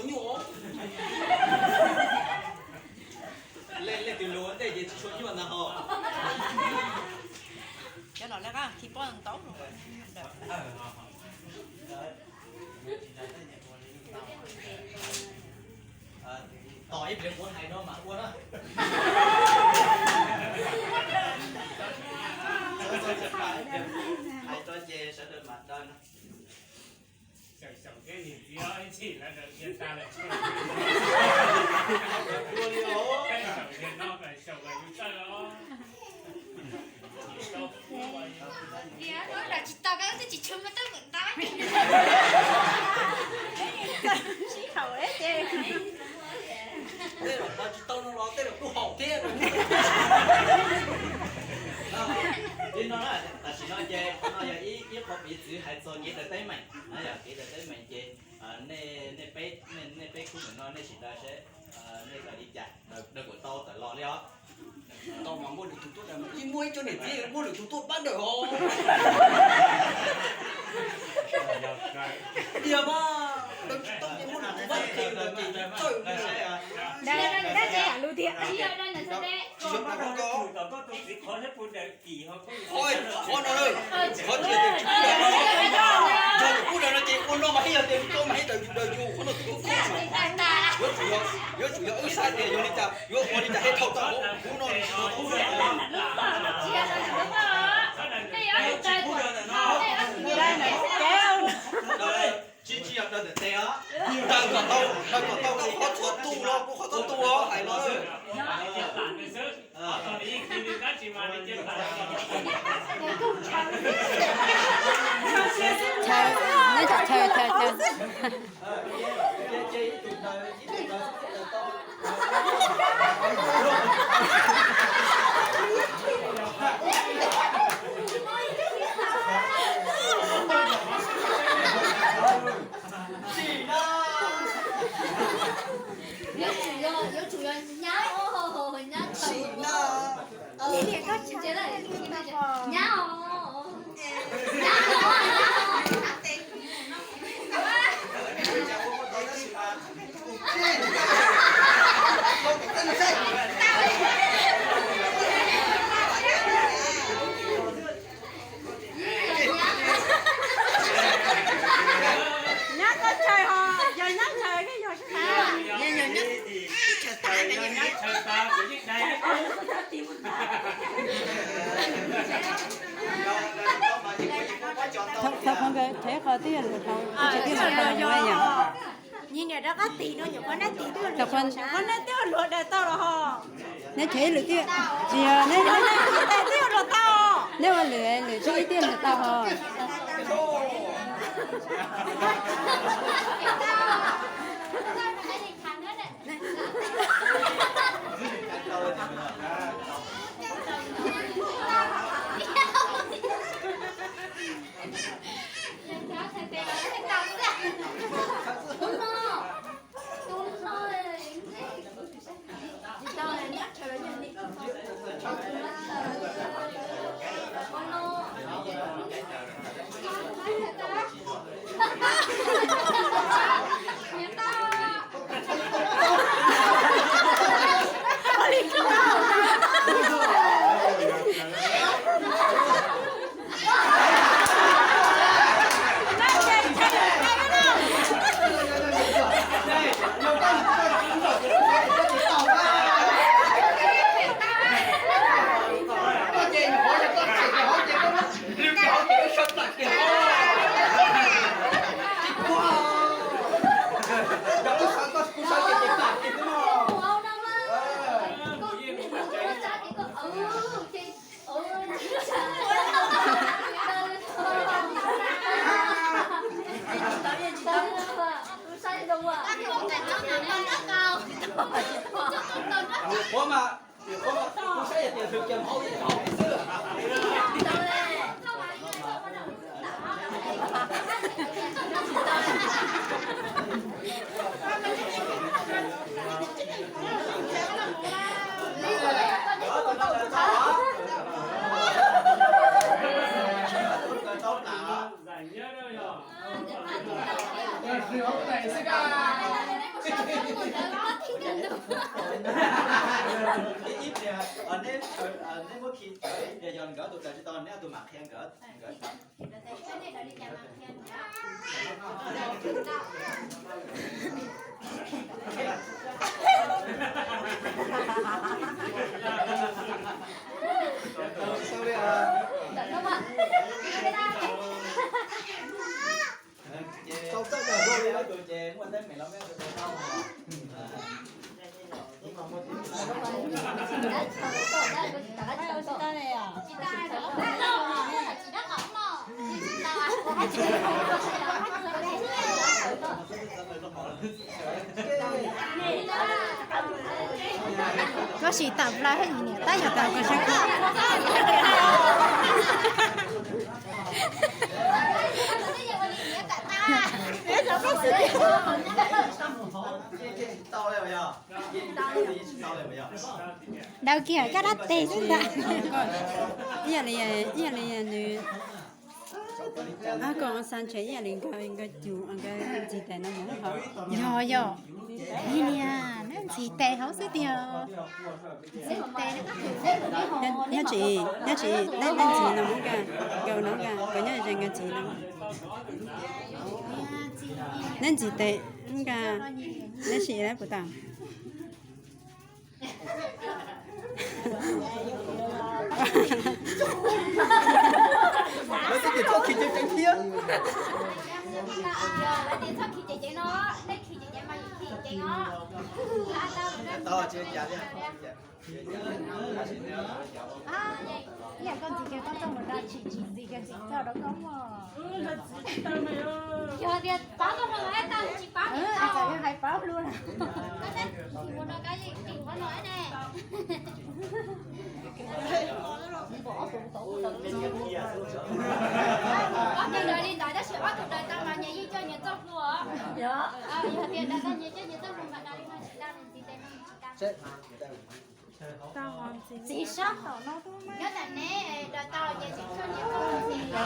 Nyuaj. Leej twg lus ua ntej ces tsis tshua nyuaj ntag hos. Cov no lawv qab khi pob ntau. Tos ib pliag kuv hais no mas ua na. Hais tso ces sawv daws mam daws. Xyaum xyaum thiab niam txiv ob ib chim lawv daws dhia tag lawm. Peb xyaum dhia no kom xyaum kom yus txawj os. Tsis tau koj twb tsis tshua muaj teeb meem ntau. Sib haum ces. Tej zaum no tsis tau no los tej zaum kuj haum thiab. Li no na, tam sim no ces qhov no yog ib qho piv txwv hais txog kev daws teeb meem. Yog kev daws teeb meem ces nej, nej peb khub ntawm no nej sib daws seb nej daws li cas, daws kom tau tawm los li os. Tau mas muaj lwm tus tuaj daws, yeej muaj ib co niam txiv muaj lwm tus tuaj pab daws os. Tiag mas, daws tsis tau ces muaj lwm tus pab daws ces txawj. Dab tsi tham lus tiag. Qhov no, qhov tias tias tsis pub daws no, yog tias pub daws no ces ua no mas hib yog tias li ko mas hib daws yus daws yus, qhov no kuv, yuav tsum yog, yuav tsum yog wb xav tias yog li cas, yuav ua li cas thiaj dhau tau kuv no li. Tsis, tsis yog daws ntawm tes os, daws kom tau, daws kom tau kuv qhov txhua tu los kuv qhov txhua tu os hais los. Chaw, neb cov chaw, chaw, chaw. Sim na. Yuav tsum yog, yuav tsum yog nyab, nyab sim na. Nyab os, nyab os, nyab os. Nyab txoj chaw ho, yog nyab chaw thiab yog sab tas. Yog nyab chaw tas. Thaum qhov nkawd thev qhov twb yog luag tau, tsis tib luag tau yom. Nyias niam rov qab tis no, nyuam qhuav neb tis twb yog luag tau, nyuam qhuav neb twb yog luag daws tau los ho. Neb thev lwm tiam, tsis yog neb, neb ua lwm, lwm tib twb yog luag tau ho. Ua mas, ua mas kuv saib tias tus kiag hauv li hauv xwb. Tus hauv tes xwb koj. Neb, neb muab khi, yog nkawd tus daws tsis tau neb tus mam qhia nkawd, nkawd. Tau txawj tau zoo li tus ces muaj teeb meem los peb tus tau. Koj sim tawm plaws hab niam tab yog tau koj sab kub. Daws kiag koj dab tes xwb ntag. Ib yam li, ib yam li nws, koj xa ntshe ib yam li nkawd, nkawd cus nkawd ntxiv tes no mus hov. Yog yog, ib niag neb ntxiv tes hauv xwb tiag. Nyob tsis, nyob tsis, neb, neb ntxiv no muab nkag, nkag no nkag, nkag nyob ze nkawd ntxiv no. Neb ntxiv tes, nkag, neb sim puas tau? Lawv twb tias txhob khi ceev ceev thiab. Tsis ua cas li. Ib yam koj ntxiv kiag koj txoj mus da tsis, tsis ntxiv kiag tsis txog rau koj mog. Yog tias paub koj no tsis paub, txawm yog hais paub hlub na. Ob tug daws li ntawd tab sis ob tug daws tau mas nyias yeej coj nyias txoj hlua. Yog tias daws tau nyias coj nyias txoj hlua mas daws li no tsis tau, nws ntxiv tes no tsis tau. Txiv sab tom no nyob ntawm neb, daws tau ces tseem coj nyias txoj hlua.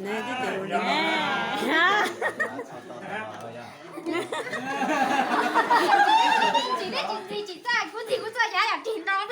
Neb twb tias ua li. Tsis txawj, kuv txiv kuv txoj yam yam rig ntoo.